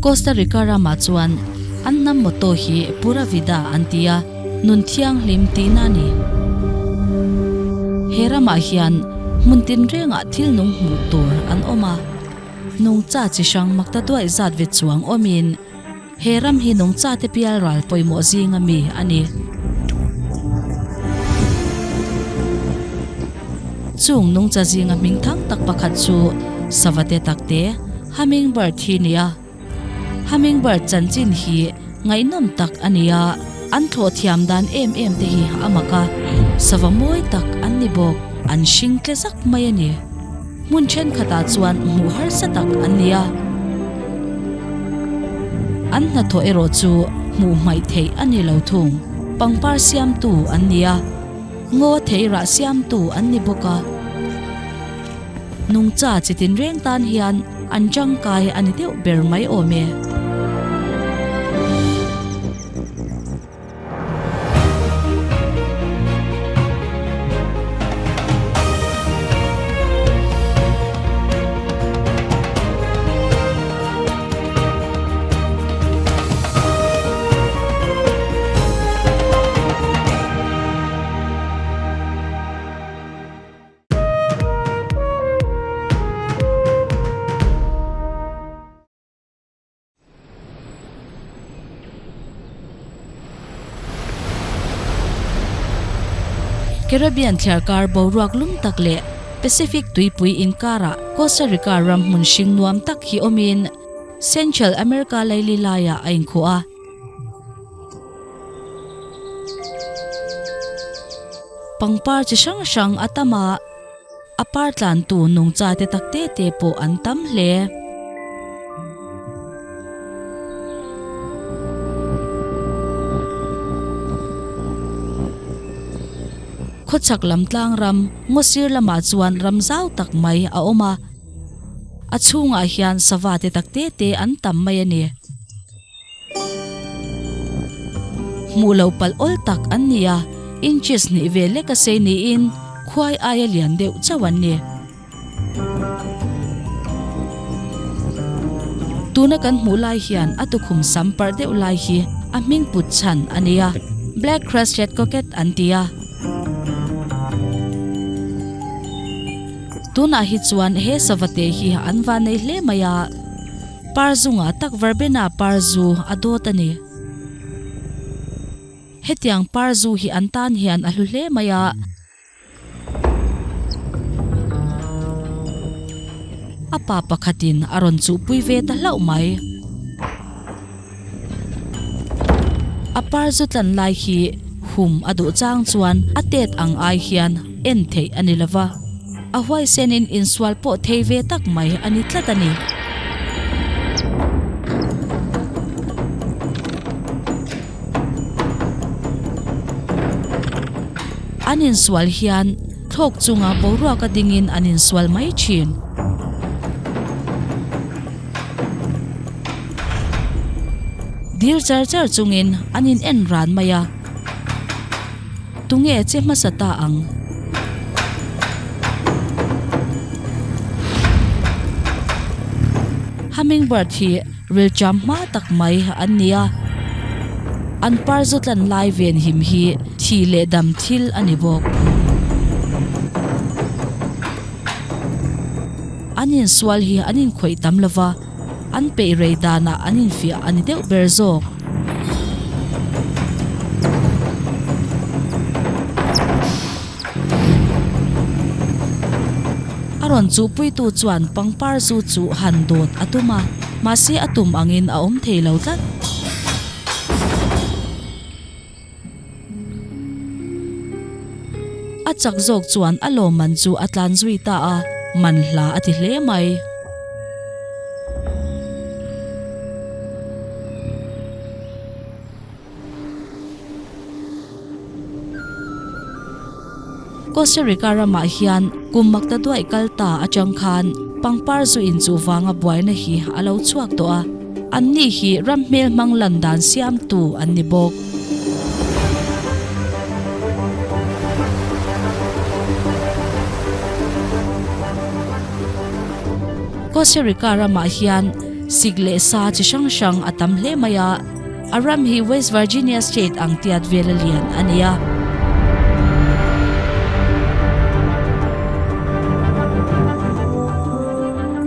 Costa Rica ramah chuan an hnam motto hi Pura Vida an ti a, nun thianghlim tihna a ni. He ramah hian hmun tinrengah thil nung hmuh tur an awm a, nungcha chi hrang makta duaih zat ve chuang awmin, He ram hi nungchate pial ral pawimawh zinga mi a ni. Chung nungcha zinga hming thang tak pakhat chu Savate takte, Hummingbird, hi ni a. Hummingbird chanchin hi ngaihnawm tak a ni a, an thlawh thiam dan em em te hi a mak a, sava mawi tak an ni bawk, an hring tle zak mai a ni. Hmun thenkhatah chuan hmuh harsa tak an ni a, an hnathawh erawh chu hmuh hmaih theih a ni lo thung. Pangpar siamtu an ni a, ngaw thei rah siamtu an ni bawk a. Nungcha chi tinreng tan hian an tangkai a ni deuh ber mai awm e. Caribbean thliarkar boruak lum tak leh Pacific tuipui inkarah Costa Rica ram hmun hring nuam tak hi awmin Central America laili laiah a inkhuh a. Pangpar chi hrang hrang a tam a. A par tlantu nungcha te tak te te pawh an tam hle. Khawchhak lam tlang ram ngaw sir lamah chuan ram zau tak mai a awm a, a chhungah hian sava te tak te te an tam mai a ni. Hmuh loh palh awl tak an ni a, inches hnih ve lek a sei niin khuai aia lian deuh chauh an ni. Tuna kan hmuh lai hian a tukhum sam parh deuh lai hi a hming put chhan a ni a, Black Crested Coquette an ti a. Tunah hi chuan he savate hi an van nei hle mai a. Par zungah tak verbena par zu a dawt a ni. Hetiang par zu hi an tan hian a hlu hle mai a. A pa pakhatin a rawn chuhpui ve ta hlauh mai. A par zu tlan lai hi hum a duh chang chuan a tet ang ai hian en theih a ni lova. A huaisenin insual pawh thei ve tak mai a ni tlat a ni. An insual hian thlawk chunga boruaka dingin an insual mai thin. Dil char char chungin an in en ran mai a. Tunge che hmasa ta ang? Hummingbird hi rilṭam hma tak mai an ni a. An par zu tlan lai venhim hi thih leh dam thil a ni bawk. An insual hi an inkhawih tam lo va, an peih rei danah an infiah a ni deuh ber zawk. A rawn chuhpuitu chuan pangpar zu chu han dawt a tum a, mahse a tum angin a awm thei lo tlat. A chak zawk chuan a lawmman chu a tlan zui ta a, man hla a ti hle mai. Costa Rica ramah hian kum makta duaih kal ta atang khan pangpar zu inchuh vanga buaina hi a lo chhuak tawh a. Anni hi ram hmel hmang lan dan siamtu an ni bawk. Costa Rica ramah hian. Sik leh sa chi hrang hrang a tam hle mai a, a ram hi West Virginia state ang tiat vela lian a ni a.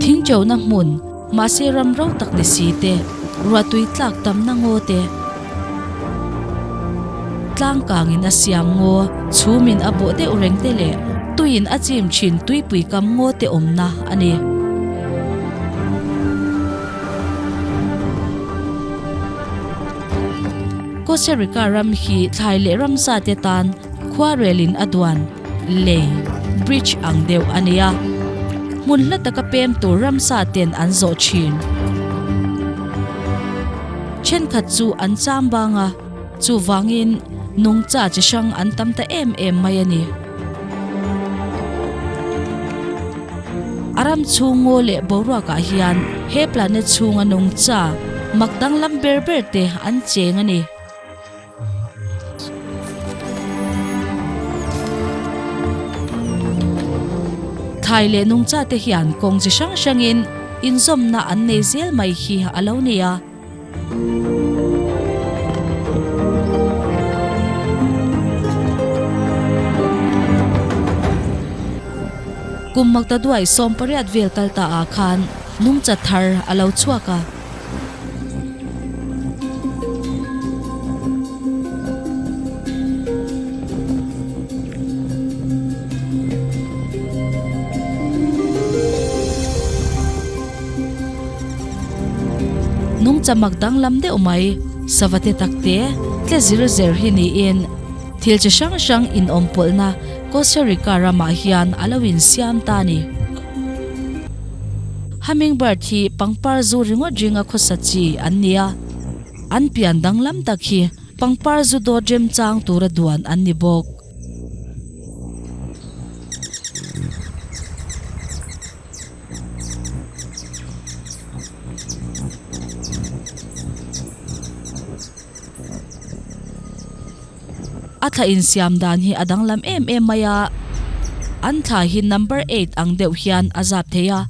Thingṭona hmun, mahse ram ro tak ni si te, ruahtui tlak tamna ngaw te, Tlangkangin a siam ngaw, chhumin a bawh deuh reng te leh tuiin a chim thin tuipui kam ngaw te awmna a ni. Costa Rica ram hi thlai leh ramsa te tan khuarelin a duan lei, bridge, ang deuh a ni a. Hmun hla taka pem tur ramsa ten an zawh thin. Thenkhat chu an cham bang a, chuvangin nungcha chi hrang an tam ta em em mai a ni. A ram chhung ngaw leh boruakah hian he planet chhunga nungcha mak danglam ber ber te an cheng a ni. Thlai leh nungcha te hian kawng chi hrang hrangin inzawmna an nei zel mai hi a lo ni a. Kum Maktaduai 18 vel kal ta ah khan nungcha thar a lo chhuak a. Nungcha mak danglam deuh mai, sava te tak te, tle zir zer hi niin thil chi hrang hrang inawm pawlhna Costa Rica ramah hian a lo insiam ta a ni. Hummingbird hi pangpar zu ringawt ringa khawsa chi an ni a, an pian danglam tak hi pangpar zu dawt remchang tura duan an ni bawk. A thla insiam dan hi a danglam em em mai a, an thla hi number eight ang deuh hian a zap thei a.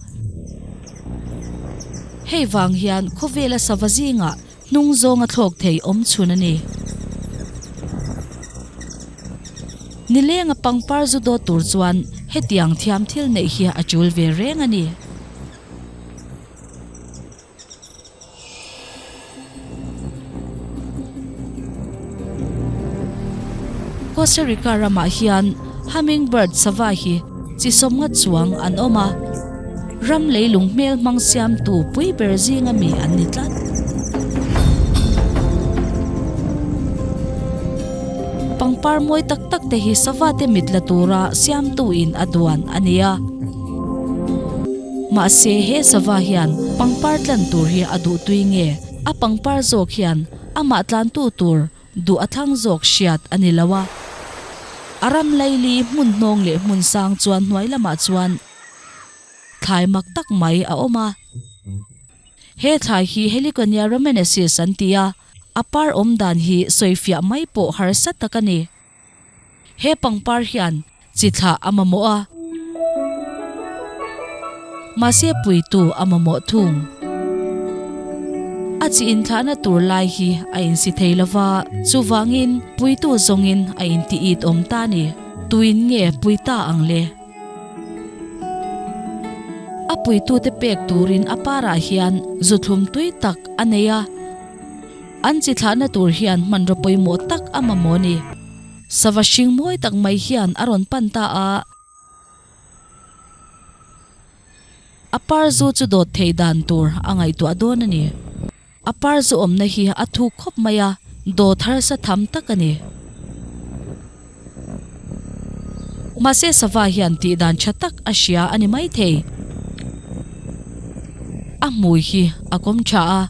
Hei vang hian khawvela sava zingah hnung zawnga thlawk thei awm chhun a ni. Nilenga pangpar zu dawt tur chuan hetiang thiam thil neih hi a tul ve reng a ni. Costa Rica ramah hian hummingbird sava hi chi sawmnga chuang an awm a, ram leilung hmel hmang siamtu pui ber zinga mi an ni tlat. Pangpar mawi tak tak te hi sava te mit la tura siamtuin a duan a ni a. Mahse he sava hian pangpar tlan tur hi a duh tui nge? A pangpar zawk hian amah tlantu tur duh a thlang zawk hriat a ni lo a. A ram laili hmun hnawng leh hmun sang chuan hnuai lamah chuan thlai mak tak mai a awm a. He thlai hi Heliconia romanesis an ti a, a par awm dan hi sawifiah mai pawh harsa tak a ni. He pangpar hian chi thlah a mamawh a, mahse puitu a mamawh thung. A chi inthlahna tur lai hi a insi thei lo va, chuvangin puitu zawngin a inti it awm ta ni. Tuin nge pui ta ang le? A puitute pek turin a parah hian zuthlum tui tak a nei a. An chi thlahna tur hian hmanraw pawimawh tak a mamawh a ni. Sava hring mawi tak mai hian a rawn pan ta a. A par zu chu dawt thei dan tur a ngaihtuah dawn a ni. A par zu awmna hi a thuk khawp mai a, dawt harsa tham tak a ni. Mahse sava hian tih dan tha tak a hria a ni maithei. A hmui hi a kawm tha a.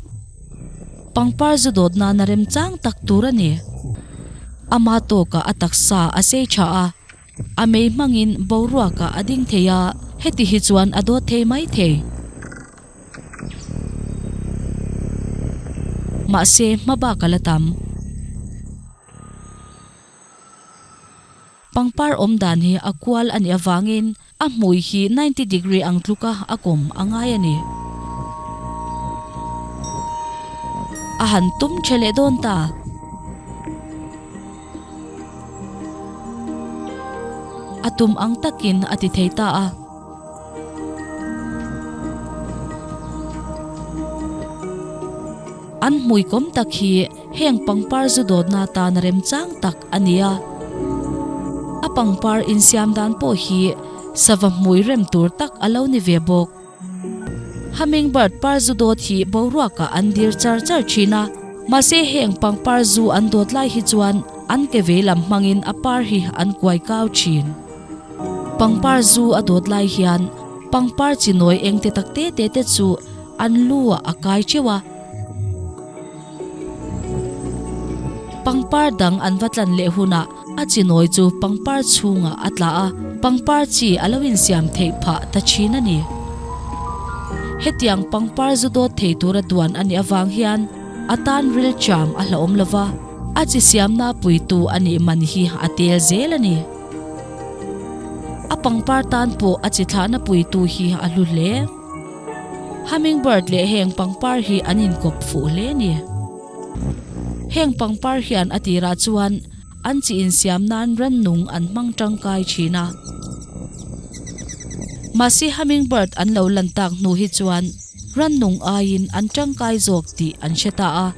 Pangpar zu dawt nana remchang tak tur a ni. Ama tawkah a taksa a sei tha a, a mei hmangin boruakah a ding thei a, heti hi chuan a dawt thei mai thei. Mahse hma bak a la tam. Pangpar awm dan hi a kual a nih avangin a hmui hi 90 degree ang tluka a kawm a ngai a ni. A han tum tha leh dawn ta. A tum ang takin a ti thei ta a. An hmui kawm tak hi heng pangpar zu dawtna atan remchang tak a ni a. A pangpar insiam dan pawh hi sava hmui rem tur tak a lo ni ve bawk. Hummingbird par zu dawt hi boruakah an dir char char thin a, mahse heng pangpar zu an dawt lai hi chuan an ke vei lam hmangin a par hi an kuai kau thin. Pangpar zu a dawt lai hian pangpar chi nawi eng te tak te te te chu an lu ah a kai teuh a. Pangpar dang an va tlan leh hunah a chi nawi chu pangpar chhungah a tla a, pangpar chi a lo insiam theih phah ta thin a ni. Hetiang pangpar zu dawt thei tura duan a nih avang hian a tan rilṭam a hlauhawm lova, a chi siamna puitu a nih man hi a tel zel a ni. A pangpar tan pawh a chi thlahna puitu hi a hlu hle. Hummingbird leh heng pangpar hi an inkawp fuh hle a ni. Heng pangpar hian a tirah chuan an chi insiam nan rannung an hmang tangkai thin a. Mahse hummingbird an lo lan tak hnu hi chuan rannung aiin an tangkai zawk tih an hre ta a.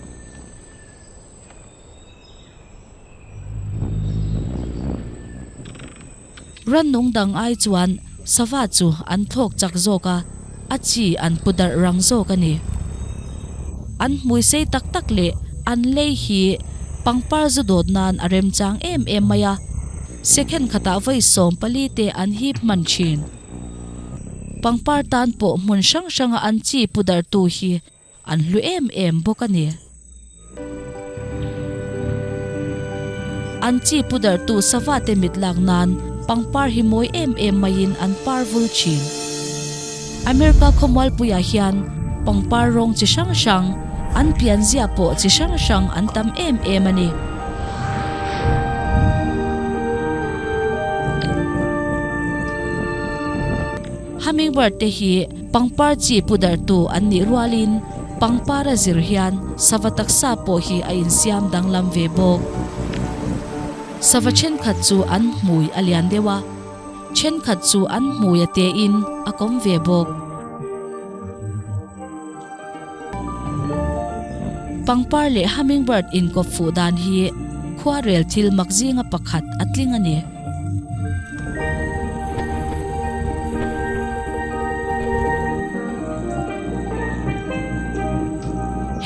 Rannung dang ai chuan sava chu an thlawk chak zawk a, a chi an pu darh rang zawk a ni. An hmui sei tak tak leh an lei hi pangpar zu dawt nan a remchang em em mai a, second khatah vawi 14 te an hip hman thin. Pangpar tan pawh hmun hrang hranga an chi pu darhtu hi An hlu em em bawk a ni. An chi pu darhtu sava te mit lak nan pangpar hi mawi em em maiin an par vul thin. America khawmualpuiah hian pangpar rawng chi hrang hrang, an pianzia pawh chi hrang hrang an tam em em a ni. Hummingbird te hi pangpar chi pu darhtu an nih rualin pangpar a zir hian sava taksa pawh hi a insiam danglam ve bawk. Sava thenkhat chu an hmui a lian deuh a, thenkhat chu an hmui a tein a kawm ve bawk. Pangpar leh hummingbird inkawp fuh dan hi khuarel thil mak zinga pakhat a tling a ni.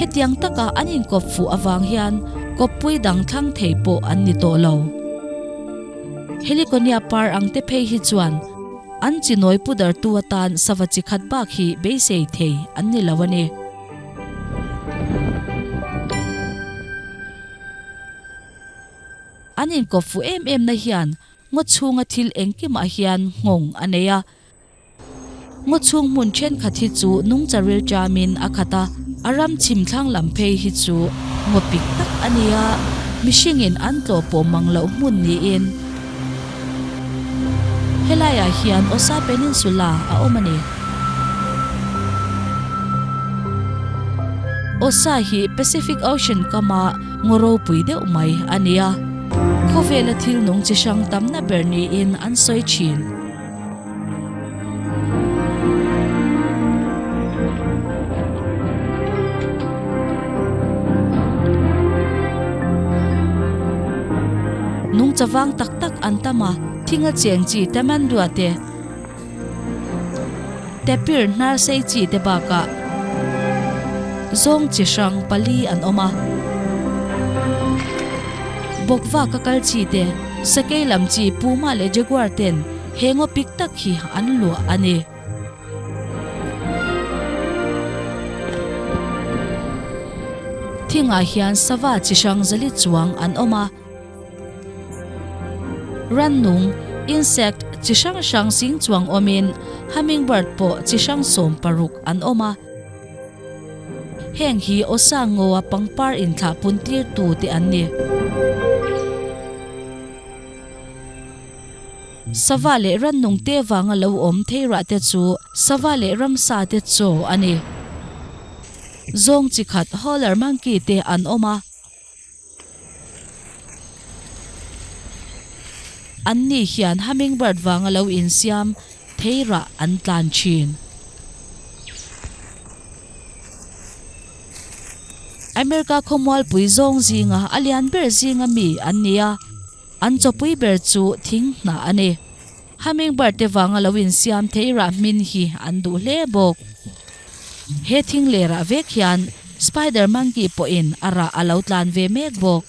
Hetiang taka an inkawp fuh avang hian kawppui dang thlang thei pawh an ni tawh lo. Heliconia par ang te phei hi chuan An chi nawi pu dartu atan sava chi khat bak hi beisei thei an ni lo a ni. An inkawp fuh em em na hian ngaw chhunga thil engkimah hian nghawng a nei a. Ngaw chhung hmun thenkhat hi chu nungcha rilṭamin a khat a, a ram chhim thlang lam phei hi chu ngaw pik tak a ni a, mihringin an tlawh pawh mang loh hmun niin. Helaiah hian Osa Peninsula a awm a ni. Osa hi Pacific Ocean kama ngaw ropui deuh mai a ni a, khawvela thil nung chi hrang tamna ber niin an sawi thin. Nungcha vang tak tak an tam a, thinga cheng chi tamandua te, tapir hnar sei chi te bakah zawng chi hrang pali an awm a. Bawkvaka kal chi te, sakei lam chi puma leh jaguar ten He ngaw pik tak hi an luah a ni. Thingah hian sava chi hrang zali chuang an awm a. Rannung, insect, chi hrang hrang sing chuang awmin hummingbird pawh chi hrang 60 an awm a. Heng hi Osa ngawa pangpar inthlah pun tirtu te an ni. Sava leh rannung te vanga lo awm thei rah te chu sava leh ramsa te chaw a ni. Zawng chi khat howler monkey te an awm a. An ni hian hummingbird vanga lo insiam thei rah an tlan thin. America khawmualpui zawng zinga a lian ber zinga mi an ni a, an chawpui ber chu thing hnah a ni. Hummingbird te vanga lo insiam thei rah hmin hi an duh hle bawk. He thing lerah vek hian Spider Monkey pawhin a rah a lo tlan ve mek bawk.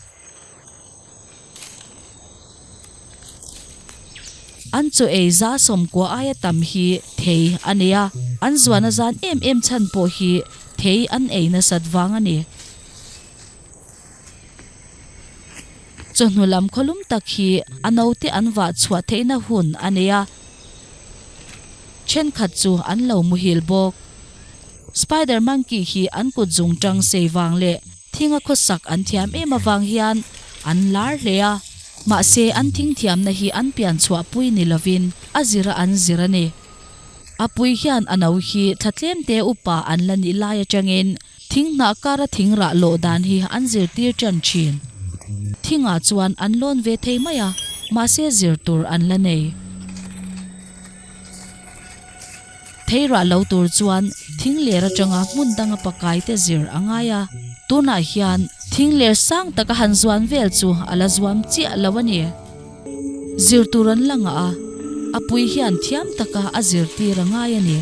An chaw ei za sawmkua aia tam hi thei a nei a, an zuana zan em em chhan pawh hi thei an ei nasat vang a ni. Chawhnu lam khawlum tak hi a naute an vah chhuah theihna hun a nei a, thenkhat chu an lo muhil bawk. Spider monkey hi an kut zung tang sei vang leh thinga khawsak an thiam em avang hian an lar hle a, mahse an thing thiamna hi an pian chhuah pui ni lovin a zira an zir a ni. A pui hian a no hi thla tlemte upa an la nih lai atangin Thing hnah kara thing rah lawh dan hi an zirtir tan thin. Thingah chuan an lawn ve thei mai a, mahse zir tur an la nei. Thei rah lo tur chuan thing ler atanga hmun danga pakai te zir a ngai a, tunah hian thing ler sang taka han zuan vel chu a la zuam chiah lo a ni. Zir tur an la ngah a, a pui hian thiam taka a zirtir a ngai a ni.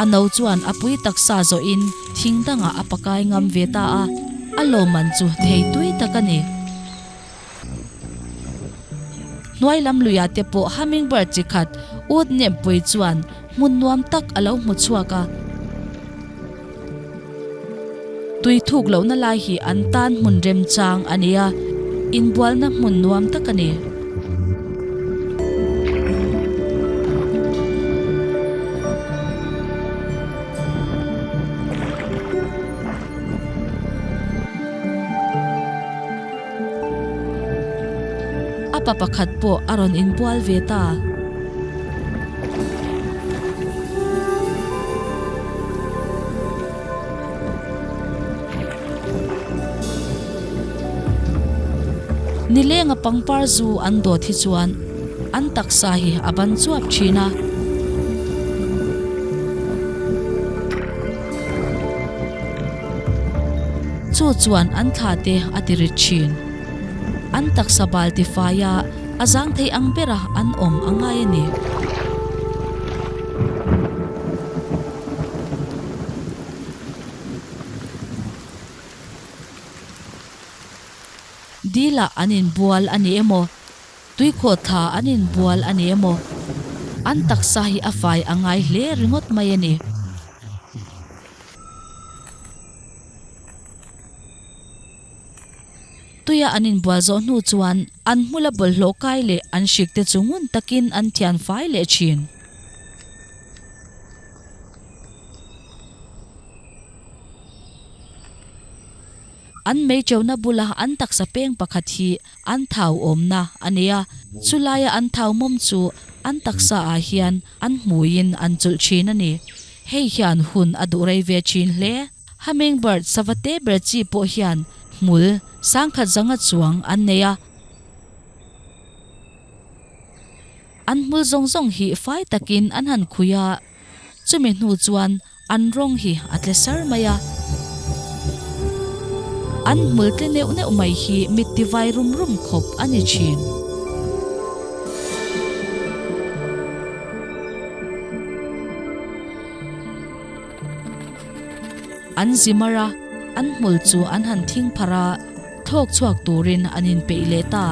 A no chuan a pui taksa zawhin thing dangah a pakai ngam ve ta a, a lawmman chu thei tui tak a ni. Hnuai lam luiah te pawh hummingbird chi khat ut nempui chuan hmun nuam tak a lo hmu chhuak a. Tui thuk lohna lai hi an tan hmun remchang a ni a, inbualna hmun nuam tak a ni. A pa pakhat pawh a rawn inbual ve ta. Nilenga pangpar zu an dawt hi chuan an taksa hi a ban chuap thin a. Chu chuan an thla te a ti rit thin. An taksa bal tifai a, a zang thei ang bera an awm a ngai a ni. Dilah an inbual a ni emaw, tuikhawh thla an inbual a ni emaw, an taksa hi a fai a ngai hle ringawt mai a ni. Tuia an inbual zawh hnu chuan an hmula bawlhhlawh kai leh an hrik te chu ngun takin an thian fai leh thin. An meichona bula an taksa peng pakhat hi an thau awmna a ni a, chulaia an thau mawm chu an taksa ah hian an hmuiin an chulh thin a ni. Hei hian hun a duh rei ve thin hle. Hummingbird sava te ber chi pawh hian hmul sangkhat zanga chuang an nei a. An hmul zawng zawng hi fai takin an han khui a, chumi hnu chuan an rawng hi a tle sar mai a. An hmul tle neuh neuh mai hi mit tivai rum rum khawp a ni thin. An zi mar a, an hmul chu an han thing pharh a, thlawk chhuak turin an inpeih leh ta.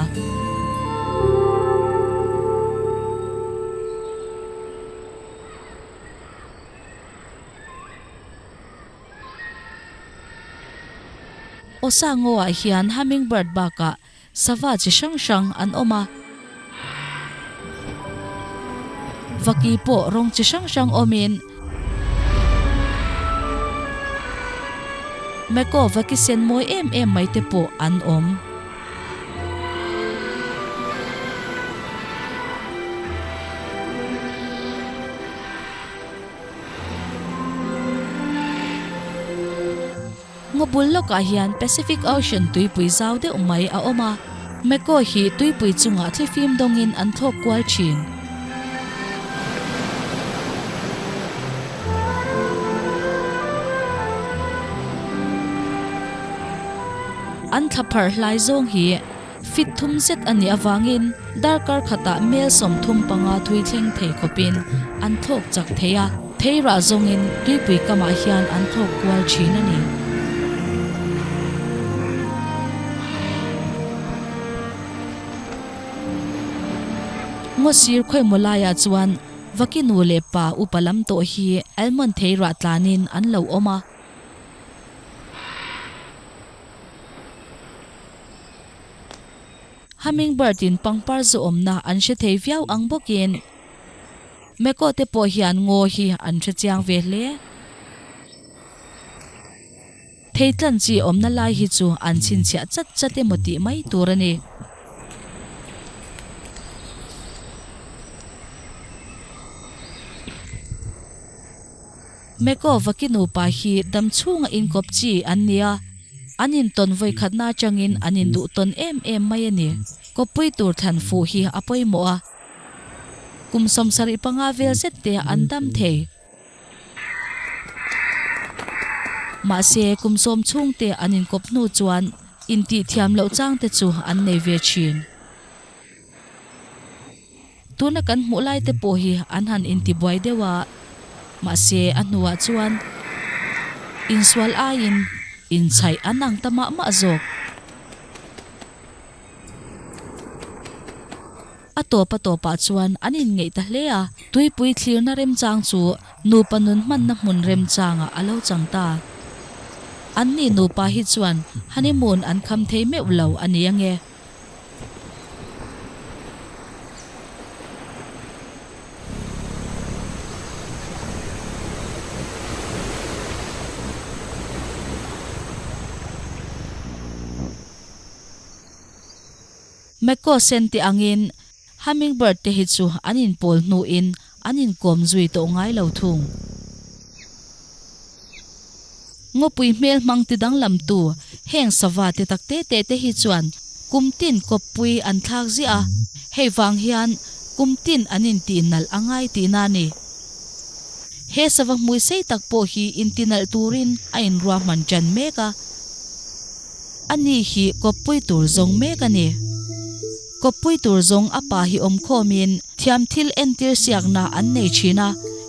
Osango-ah hian hummingbird bakah Sava chi hrang hrang an awm a. Vaki pawh rawng chi hrang hrang awmin Meko vaki sen mawi em em mai te pawh an awm. Ngaw bul lawkah hian Pacific Ocean tuipui zau deuh mai a awm a. Macaw hi tuipui chungah thlifim dawngin an thlawk kual thin. An thla pharh hlai zawng hi Fit thum zet a nih avangin darkar khatah mel 35 thui thleng thei khawpin an thlawk chak thei a, thei rah zawngin tuipui kamah hian an thlawk kual thin a ni. Ngaw sir khawimaw laiah chuan Vaki nu leh pa upa lam tawh hi almond thei rah tlanin an lo awm a. Hummingbird in pangpar zu awmna an hre thei viau ang bawkin Macaw te pawh hian ngaw hi an hre chiang ve hle. Thei tlan chi awmna lai hi chu an chhinchhiah chat chat emaw tih mai tur a ni. Macaw vaki nupa hi dam chhunga inkawp chi an ni a, an intawn vawi khatna atangin an induh tawn em em mai a ni. Kawppui tur thlan fuh hi a pawimawh a, kum 75 vel zet te an dam thei. Mahse, kum sawm chhung te an inkawp hnu chuan intihthiam loh chang te chu an nei ve thin. Tuna kan hmuh lai te pawh hi an han intibuai deuh a, mahse a hnuah chuan insual aiin inchhaih an ang ta mah mah zawk. A tawp a tawpah chuan an inngeih ta hle a, tuipui thlirna remchang chu nupa nun hmanna hmun remchangah a lo chang ta. Anni nupa hi chuan honeymoon an kham thei meuh lo a ni ange. Macaw sen te angin hummingbird te hi chu an inpawl hnuin an inkawm zui tawh ngai lo thung. Ngawpui hmel hmang ti danglamtu heng sava te tak te te te hi chuan kum tin kawppui an thlak ziah a, hei vang hian kum tin an intih nalh a ngai tihna a ni. He sava hmui sei tak pawh hi inti nalh turin a inruahman ṭan mek a, ani hi kawppui tur zawng mek a ni. Kawppui tur zawng a pa hi awm khawmin thiam thil entir siakna an nei thin a,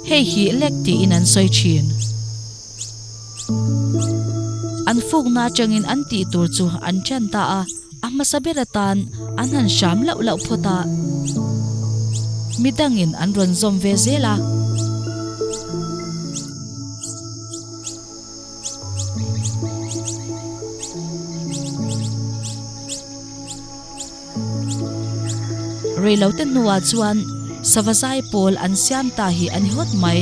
hei hi lek tiin an sawi thin. An fukna atangin an tih tur chu an ṭan ta a, a hmasa ber atan an han hram lauh lauh phawt a, midangin an rawn zawm ve zel a. Reilote hnuah chuan sava zai pawl an siam ta hi a ni hawt mai.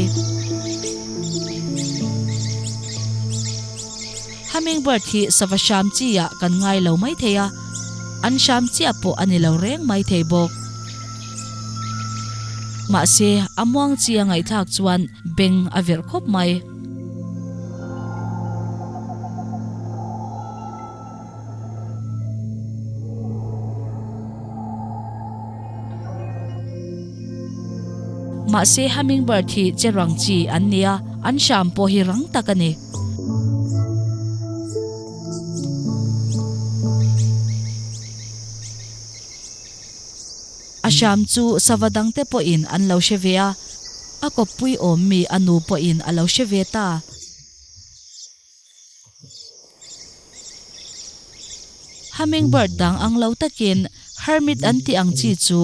Hummingbird hi sava hram chi ah kan ngai lo mai thei a, an hram chiah pawh a ni lo reng mai thei bawk. Mahse, a muang chi a ngaihthlak chuan beng a verh khawp mai. Mahse hummingbird hi che rang chi an ni a, an hram pawh hi rang tak a ni. A hram chu sava dangte pawhin an lo hre ve a, a kawppui awm mi a nu pawhin a lo hre ve ta. Hummingbird dang ang lo takin hermit an tih ang chi chu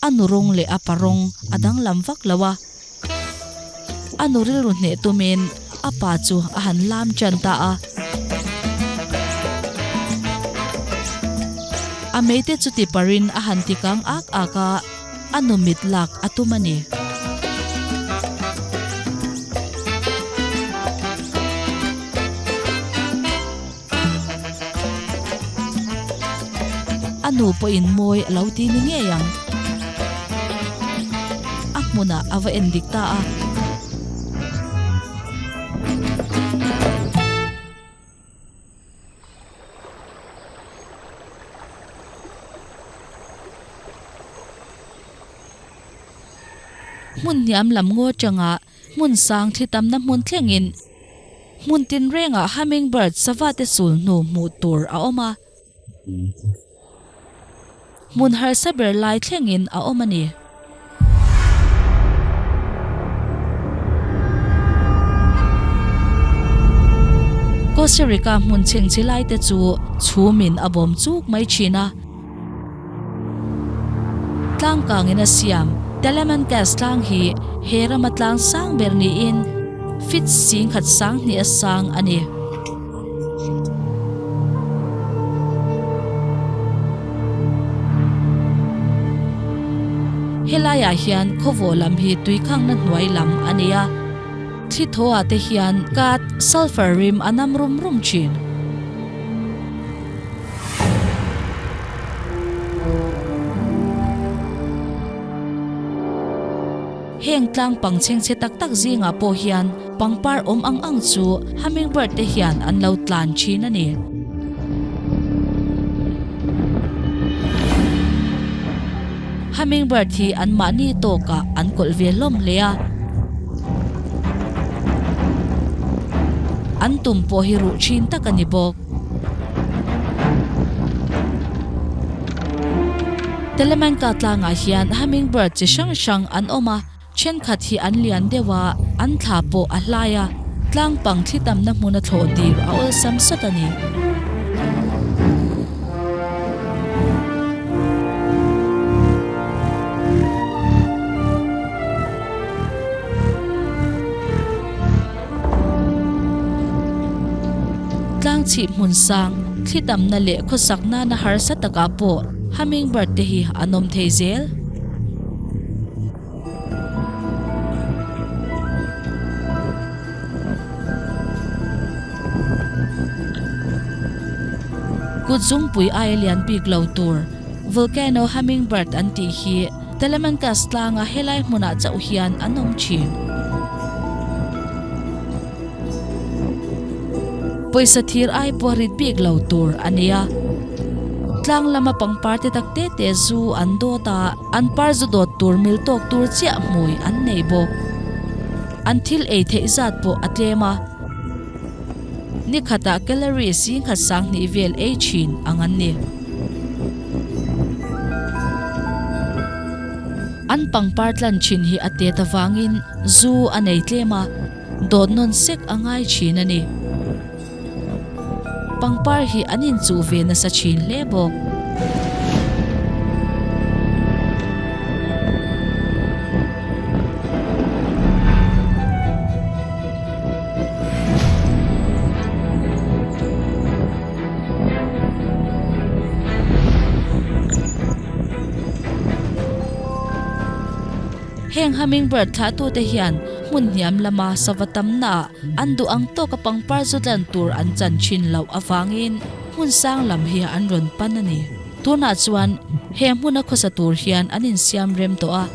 a nu rawng leh a pa rawng a danglam vak lo a. A nu rilru hneh tumin a pa chu a han lam tan ta a. A meite chu ti parin a han ti kang ak ak a, a nu mit lak a tum a ni. A nu pawhin mawi a lo ti ni ngei ang. A hmunah a va en dik ta a. Hmun hniam lam ngaw atanga hmun sang thli tamna hmun thlengin hmun tinrengah hummingbird sava te sul hnu hmuh tur a awm a. Hmun harsa ber lai thlengin a awm a ni. Costa Rica hmun chhengchhe lai te chu chhumin a bawm chuk mai thin a. Tlang kangin a siam Telemancas tlang hi he rama tlang sang ber niin feet singkhat sang hnih a sang a ni. Helaiah hian khawvawh lam hi tuikhangna hnuai lam a ni a, thli thaw ah te hian kat sulphur rim a nam rum rum thin. Heng tlang pang chhengchhe tak tak zingah pawh hian pangpar awm ang ang chu hummingbird te hian an lo tlan thin a ni. Hummingbird hi an mahni tawkah an kawlh ve hlawm hle a. An tum pawh hi ruh thin tak a ni bawk. Telemanka tlangah hian hummingbird chi hrang hrang an awm a, thenkhat hi an lian deuh a, an thla pawh a hlai a, tlang pang thli tamna hmuna thlawh dir a awlsam sawt a ni. Tlangchhip hmun sang, thli tamna leh khawsak nana harsa takah pawh hummingbird te hi an awm thei zel. Kut zungpui aia lian bik lo tur Volcano hummingbird an tih hi Telemancas tlanga helai hmunah chauh hian an awm thin. Pawisa thir ai pawh rit bik lo tur a nia. Tlang lama pangpar te tak te te zu an dawt a, an par zu dawt tur mil tawk tur chiah hmui an nei bawk. An thil ei theih zat pawh a tlem a. Ni khatah calorie singkhat sanghnih vel ei thin ang an ni. An pangpar tlan thin hi a tet avangin zu a nei tlem a, dawt nawn sek a ngai thin a ni. Pangpar hi an inchuh ve nasa thin hle bawk. Heng hummingbird thlahtute hian hmun hniam lama sava tamnaah an duh ang tawka pangpar zu tlan tur an chan thin loh avangin hmun sang lam hi an rawn pan a ni. Tunah chuan he hmuna khawsa tur hian an insiam rem tawh a.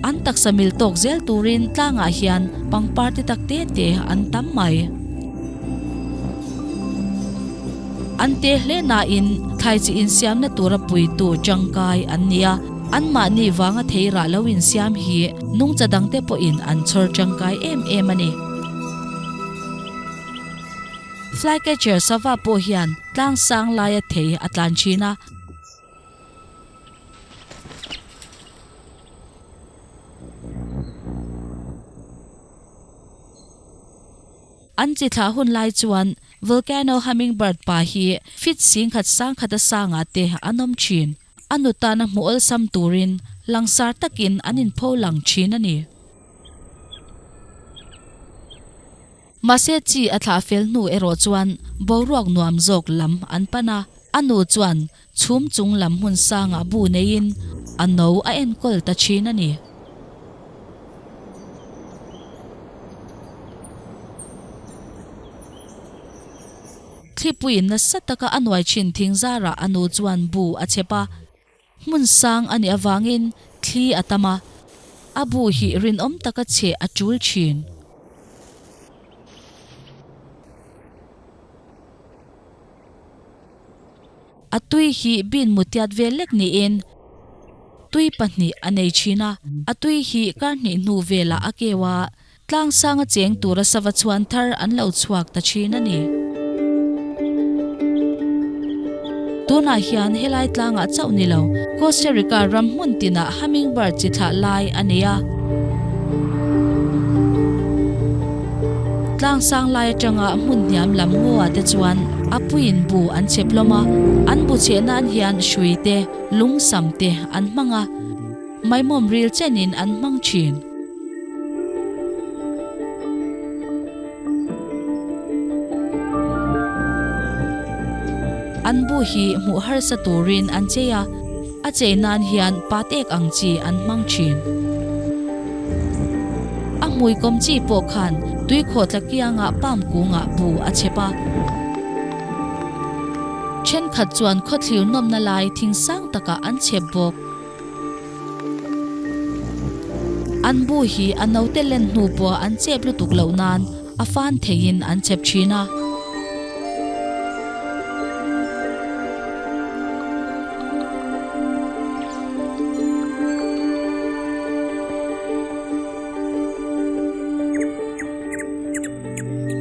An taksa mil tawk zel turin tlangah hian pangpar te tak te te an tam mai. An te hle nain thlai chi insiamna tura puitu tangkai an ni a, anmahni vanga thei rah lo insiam hi nungcha dangte pawhin an chhawr tangkai em em a ni. Flycatcher sava pawh hian tlang sang laia thei a tlan thin a. An chi thlah hun lai chuan Volcano Hummingbird pa hi feet singkhat sangkhat a sangah te an awm thin. A nu tana hmuh awlsam turin langsar takin an inpho lang thin a ni. Mahse chi a thlah fel hnu erawh chuan boruak nuam zawk lam an pan a, a nu chuan Chhum chung lam hmun sangah bu neiin a no a enkawl ta thin a ni. Thlipuiin nasa taka a nuai thin thing zarah a nu chuan bu a chep a. Hmun sang a nih avangin thli a tam a, a bu hi rinawm taka cheh a tul thin. A tui hi bin mutiat vel lek niin. Tui pahnih a nei thin a, a tui hi kar hnih hnu velah a keu a, tlang sanga cheng tura sava chhuan thar an lo chhuak ta thin a ni. Tunah hian helai tlangah chauh ni lo, Costa Rica ram hmun tinah hummingbird chi thlah lai a nei a. Tlang sang lai atanga hmun hniam lam ngaw-ah te chuan a puiin bu an chep hlawm a, an bu cheh nan hian hrui te, Lungsam te an hmang a, maimawm ril chenin an hmang thin. An bu hi hmuh harsa turin an chei a, a chei nan hian pat ek ang chi an hmang thin. A hmui kawm chi pawh khan tuikhawh tla kiangah palm kungah bu a chep a. Thenkhat chuan khawthlir nawmna lai thing sang takah an chep bawk. An bu hi a naute len hnu pawh an chep lutuk loh nan a fan theiin an chep thin a.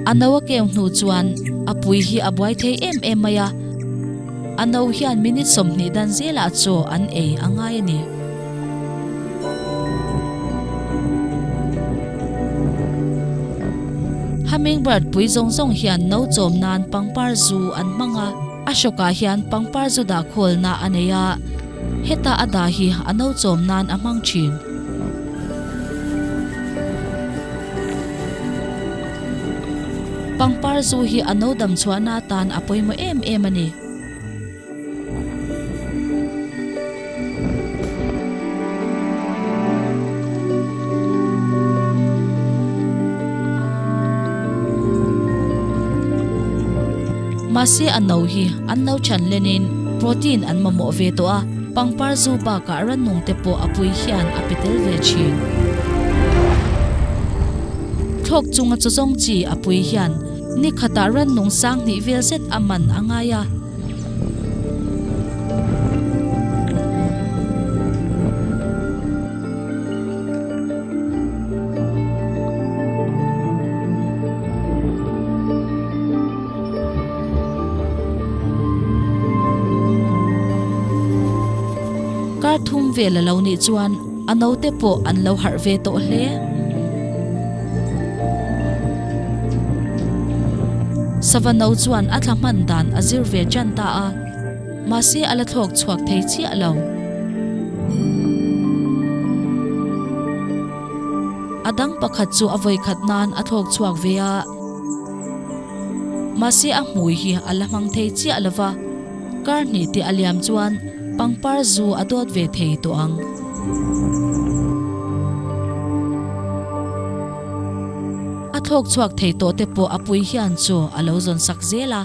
A no a keu hnu chuan a pui hi a buai thei em em mai a, a no hian minute 20 dan zelah chaw an ei a ngai a ni. Hummingbird pui zawng zawng hian no chawm nan pangpar zu an hmang a, a hrawkah hian pangpar zu dah khawlna a nei a, heta a dah hi a no chawm nan a hmang thin. Pangpar zu hi a no dam chhuahna atan a pawimawh em em a ni. Mahse a no hi an lo chhan lenin protein an mamawh ve tawh a. Pangpar zu bakah rannung te pawh a pui hian a pe tel ve thin. Thlawk chunga chaw zawng chi a pui hian ni khatah rannung sang hnih vel zet a man a ngai a. Kar thum vel a lo nih chuan a naute pawh an lo harh ve tawh hle. Sava no chuan a thla hman dan a zir ve tan ta a, mahse a la thlawk chhuak thei chiah lo. A dang pakhat chu a vawikhat nan a thlawk chhuak ve a. Mahse a hmui hi a la hmang thei chiah lo va, kar hnih te a liam chuan pangpar zu a dawt ve thei tawh ang. A thlawk chhuak thei tawh te pawh a pui hian chu a lo zawn sak zel a.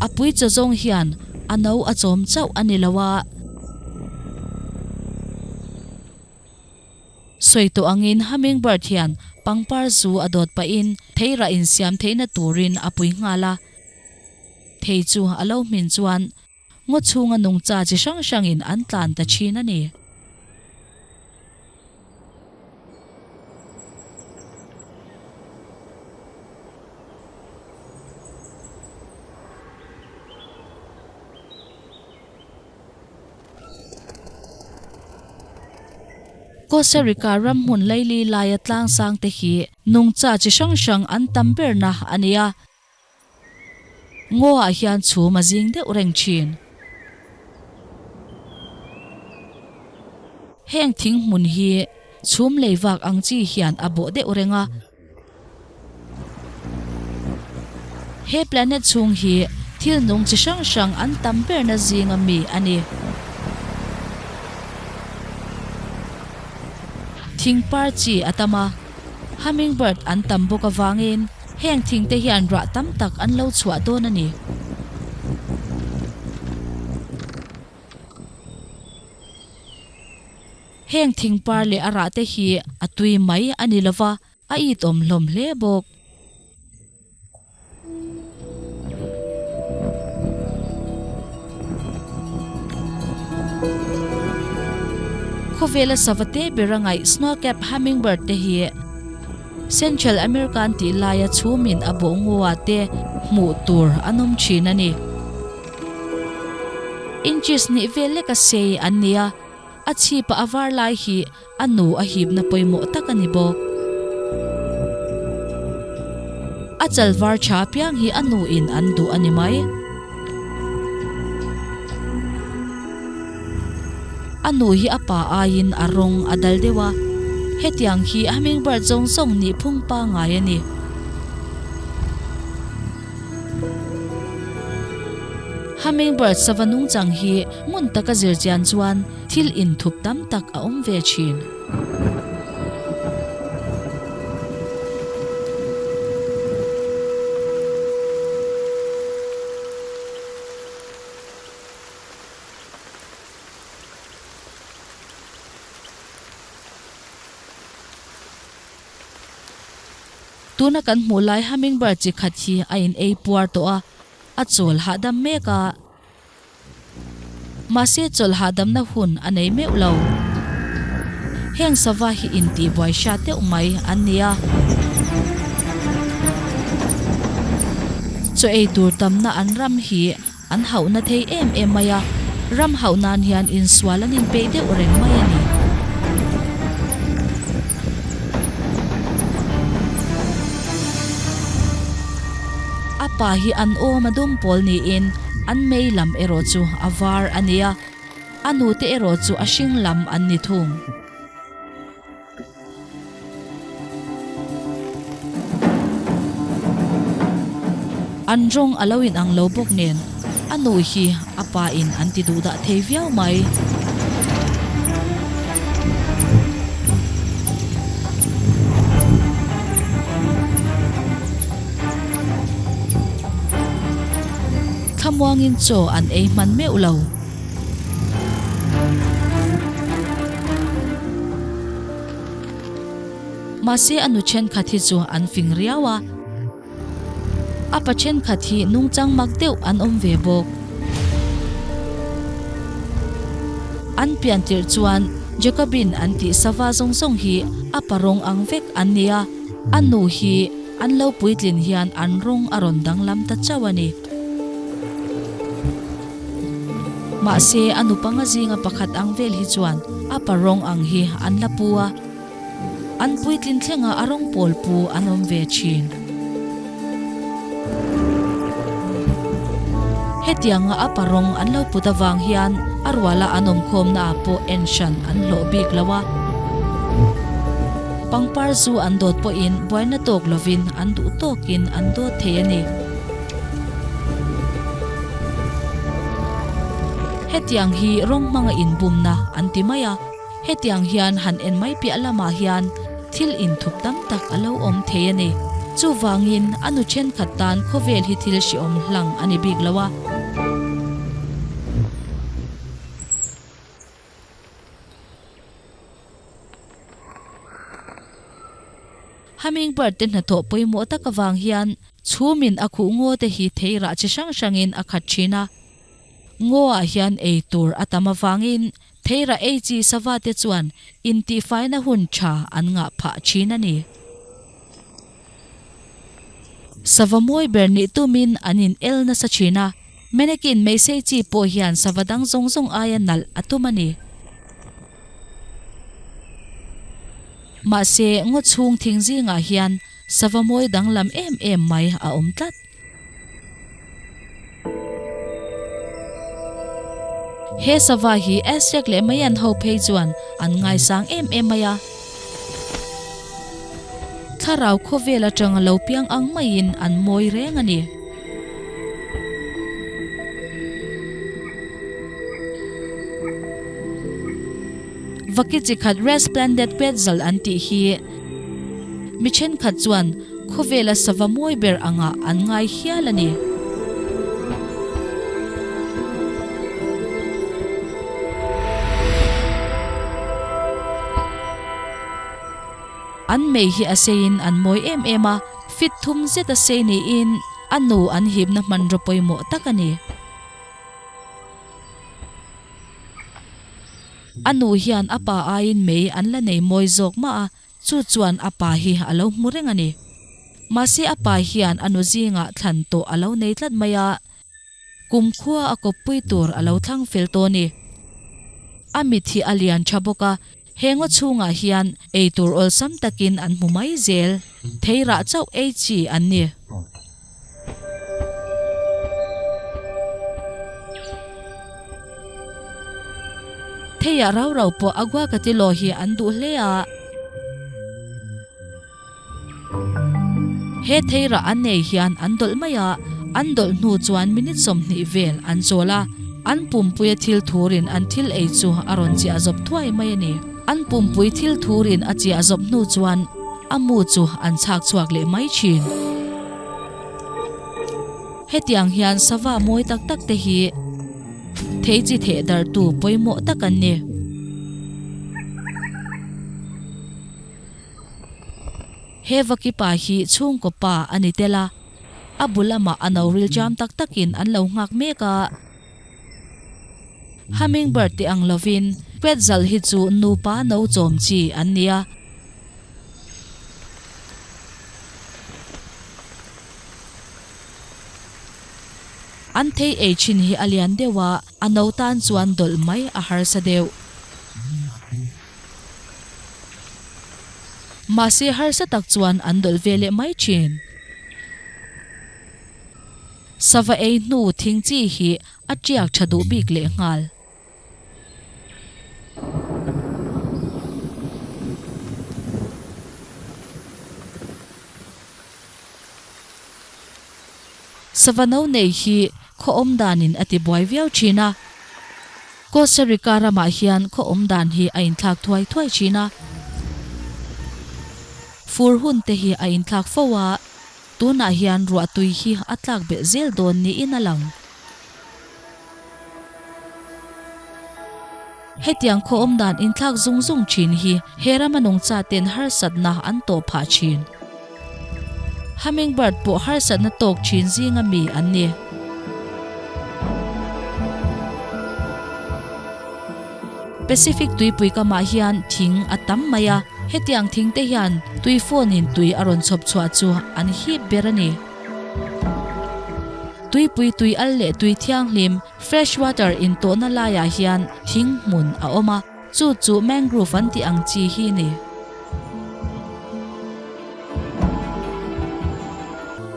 A pui chaw zawng hian a no a chawm chauh a ni lo a. Sawi tawh angin hummingbird hian pangpar zu a dawt pahin theirah insiam theihna turin a pui nghal a. Thei chu a lo hmin chuan Ngaw chhunga nungcha chi hrang hrangin an tlan ta thin a ni. Costa Rica ram hmun laili laia tlang sang te hi nungcha chi hrang hrang an tam berna a ni a. Ngaw ah hian chhum a zing deuh reng thin. Heng thing hmun hi chhum lei vak ang chi hian a bawh deuh reng a. He planet chhung hi thil nung chi hrang hrang an tam berna zinga mi a ni. Thing par chi a tam a, hummingbird an tam bawk avangin Heng thing te hian rah tam tak an lo chhuah dawn a ni. Heng thingpar leh a rah te hi a tui mai a ni lova, a itawm hlawm hle bawk. Khawvela sava te ber a ngaih Snowcap Hummingbird te hi Central America an tih laia chhumin a bawh ngaw ah te hmuh tur an awm thin a ni. Inches hnih vel leka sei an ni a, a chhipa a var lai hi A nu a hipna pawimawh tak a ni bawk. A chal var tha piang hi a nu in an duh a ni mai. A nu hi a pa aiin a rawng a dal deuh a, hetiang hi hummingbird zawng zawng nih phung pangngai a ni. Hummingbird sava nungchang hi ngun taka zir chian chuan thil inthup tam tak a awm ve thin. Tuna kan hmuh lai hummingbird chi khat hi a in ei puar tawh a, a chawl hahdam mek a. Mahse chawlh hahdamna hun a nei meuh lo. Heng sava hi intihbuai hriat deuh mai an ni a. Chaw ei tur tamna an ram hi an hauhna thei em em mai a, ram hauh nan hian insual an inpeih deuh reng mai a ni. A pa hi an awm a dum pawl niin an mei lam erawh chu a var a ni a, a nute erawh chu a hring lam an ni thung. An rawng a lo inang lo bawk nen a nu hi a pa in an ti duh dah thei viau mai. Thlamuangin chaw an ei hman meuh lo. Mahse a nu thenkhat hi chu an fing riau a. A pa thenkhat hi nungchang mak deuh an awm ve bawk. An pian tirh chuan Jacobin an tih sava zawng zawng hi a pa rawng ang vek an ni a, a nu hi an lo puitlin hian an rawng a rawn danglam ta chauh a ni. Mahse a nu panga zinga pakhat ang vel hi chuan a pa rawng ang hi an la pu a. An puitlin thlengah a rawng pawl pu an awm ve thin. Hetianga a pa rawng an lo put avang hian a ruala an awmkhawmna ah pawh en hran an hlawh bik lo a. Pangpar zu an dawt pawhin buaina tawk lovin an duh tawkin an dawt thei a ni. Hetiang hi rawng hmanga inbumna an ti mai a. Hetiang hian han en mai piah lamah hian thil inthup tam tak a lo awm thei a ni. Chuvangin a nu thenkhat tan khawvel hi thil hrehawm hlang a ni bik lo a. Hummingbird te hnathawh pawimawh tak avang hian chhumin a khuh ngaw te hi thei rah chi hrang hrangin a khat thin a. Ngaw ah hian ei tur a tam avangin Theira ei chi sava te chuan intihfaina hun tha an ngah phah thin a ni. Sava mawi ber nih tumin an in el nasa thin a, Mannequin meisei chi pawh hian sava dang zawng zawng aia nalh a tum a ni. Mahse, ngaw chhung thing zingah hian sava mawi danglam em em mai a awm tlat. He sava hi Aztec leh Mayan ho phei chuan an ngaisang em em mai a. Thlarau khawvel atanga lo piang ang maiin an mawi reng a ni. Vaki chi khat Resplendent Quetzal an tih hi mi thenkhat chuan Khawvela sava mawi ber angah an ngai hial a ni. An mei hi a seiin an mawi em em a, fit thum zet a sei niin a nu an hipna hmanraw pawimawh tak a ni. A nu hian a pa aiin mei an la nei mawi zawk mah a, chu chuan a pa hi a lo hmu reng a ni. Mahse a pa hian a nu zingah thlan tawh a lo nei tlat mai a. Kumkhua a kawppui tur a lo thlang fel tawh a ni. A mit hi a lian tha bawk a, he ngaw chhungah hian ei tur awlsam takin an hmu mai zel. Thei rah chauh ei chi an ni. Theiah rau rau pawh Aguacatilo hi an duh hle a. He theirah an nei hian an dawlh mai a, an dawlh hnu chuan minute 20 vel an chawl a, an pumpuia thil thurin an thil ei chu a rawn chiah zawp thuai mai a ni. An pumpui thil thurin a chiah zawp hnu chuan a mu chu an chhak chhuak leh mai thin. Hetiang hian sava mawi tak tak te hi thei chi theh darhtu pawimawh tak an ni. He vakipa hi chhungkaw pa a ni tel a, a bu lamah a no ril jam tak takin an lo nghak mek a. Hummingbird te ang lovin Quetzal hi chu nupa no chawm chi an ni a. An thei ei thin hi a lian deuh a, a no tan chuan dawlh mai a harsa deuh. Mahse harsa tak chuan an dawlh ve leh mai thin. Sava ei hnu thing chi hi a tiak tha duh bik leh nghal. Sava no nei hi khaw awm danin a ti buai viau thin a. Costa Rica ramah hian khaw awm dan hi a inthlak thuai thuai thin a. Fur hun te hi a inthlak fo a, tunah hian ruahtui hi a tlak belh zel dawn niin a lang. Hetiang khaw awm dan inthlak zung zung thin hi he rama nungcha ten harsatna an tawh phah thin. Hummingbird pawh harsatna tawk thin zinga mi an ni. Pacific tuipui kamah hian thing a tam mai a, hetiang thing te hian tui fawnin tui a rawn chhawp chhuah chu an hip ber a ni. Tuipui tui al leh tui thianghlim, fresh water, intawhna laiah hian thing hmun a awm a, chu chu mangrove an tih ang chi hi ni.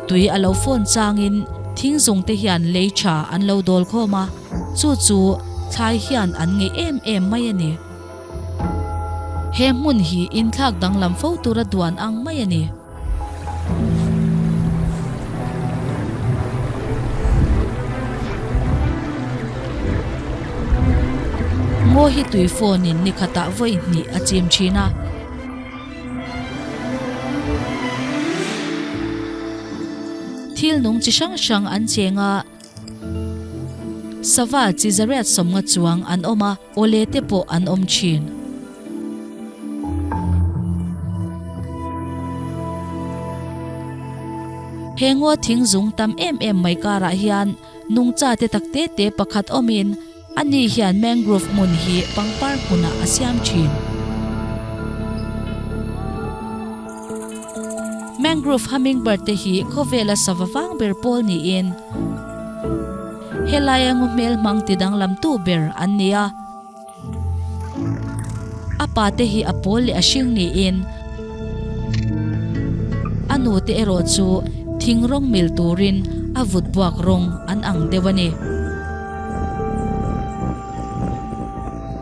Tui a lo fawn changin thing zung te hian lei tha an lo dawl khawm a, chu chu thlai hian an ngeih em em mai a ni. He hmun hi inthlak danglam fo tura duan ang mai a ni. Ngaw hi tui phone in ni khatah vawi hnih a chim thin a. Thil nung chi hrang hrang an cheng a, sava chi zariat sawmnga chuang an awm a. Awle te pawh an awm thin. He ngaw thing zung tam em em mai karah hian nungcha te tak te te pakhat awmin ani hian mangrove hmun hi pangpar hmunah a siam thin. Mangrove hummingbird te hi khawvela sava vang ber pawl niin Helaia ngaw hmel hmang ti danglam tu ber an ni a. A pa te hi a pawl leh a hring niin a nu te erawh chu thing rawng mil turin a vut buak rawng an ang deuh a ni.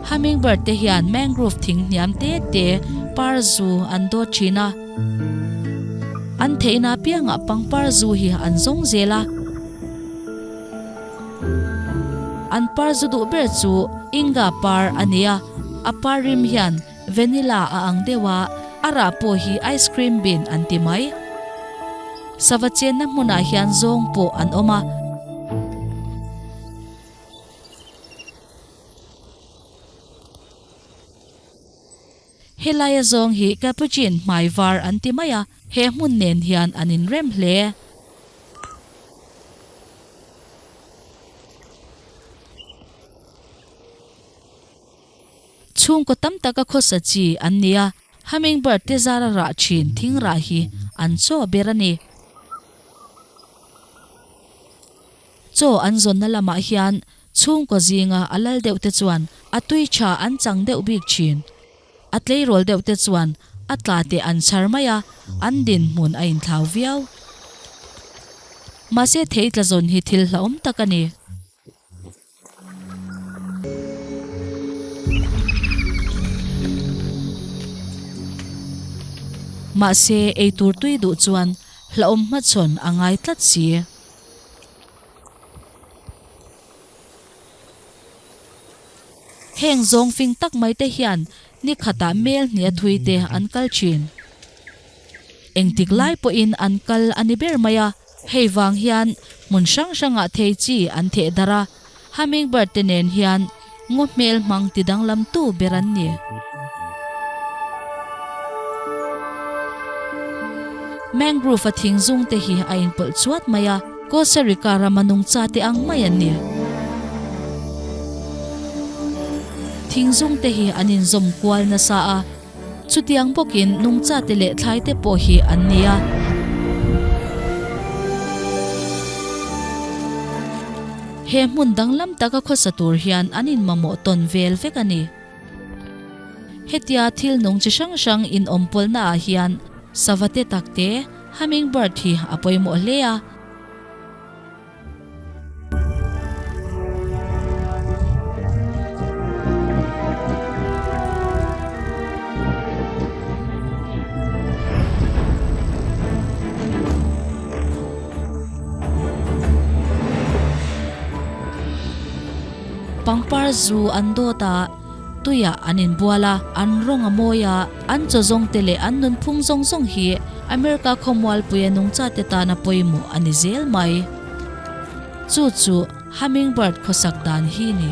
Hummingbird te hian mangrove thing hniam te te par zu an dawt thin a. An theihna apiangah pangpar zu hi an zawng zel a. An par zu duh ber chu Inga par a ni a, a par rim hian vanilla a ang deuh a, a rah pawh hi ice cream bin an ti mai. Sava chenna hmunah hian zawng pawh an awm a. Helaia zawng hi Capuchin hmai var an ti mai a, he hmun nen hian an inrem hle. Chhungkaw tam taka khawsa chi an ni a, hummingbird te zara rah thin thing rah hi an chaw ber a ni. Chaw an zawnna lamah hian chhungkaw zinga a lal deuh te chuan a tui tha an chang deuh bik thin. A tleirawl deuh te chuan a tla te an chhar mai a, an dinhmun a inthlau viau. Mahse thei tla zawn hi thil hlauhawm tak a ni. Mahse eitur tui duh chuan hlauhawm hmachhawn a ngai tlat si. Heng zawng fing tak mai te hian ni khatah mel hnih a thui te an kal thin. Engtik lai pawhin an kal a ni ber mai a. Hei vang hian hmun hrang hrangah thei chi an theh darh a, hummingbird te nen hian ngaw hmel hmang ti danglam tu ber an ni. Mangrove a thing zung te hi a inpawlh chuat mai a, Costa Rica rama nungcha te ang mai an ni. Thing zung te hi an inzawm kual nasa a. Chutiang bawkin nungchate leh thlaite pawh hi an ni a. He hmun danglam taka khawsa tur hian an inmamawh tawn vel vek a ni. Hetia thil nung chi hrang hrang inawmpawlna ah hian sava te takte, hummingbird, hi a pawimawh hle a. Pangpar zu an dawt a, tuiah an inbual a, an rawng a mawi a, an chaw zawng te leh an nunphung zawng zawng hi America khawmualpuia nungchate tana pawimawh a ni zel mai. Chu chu hummingbird khawsak dan hi ni.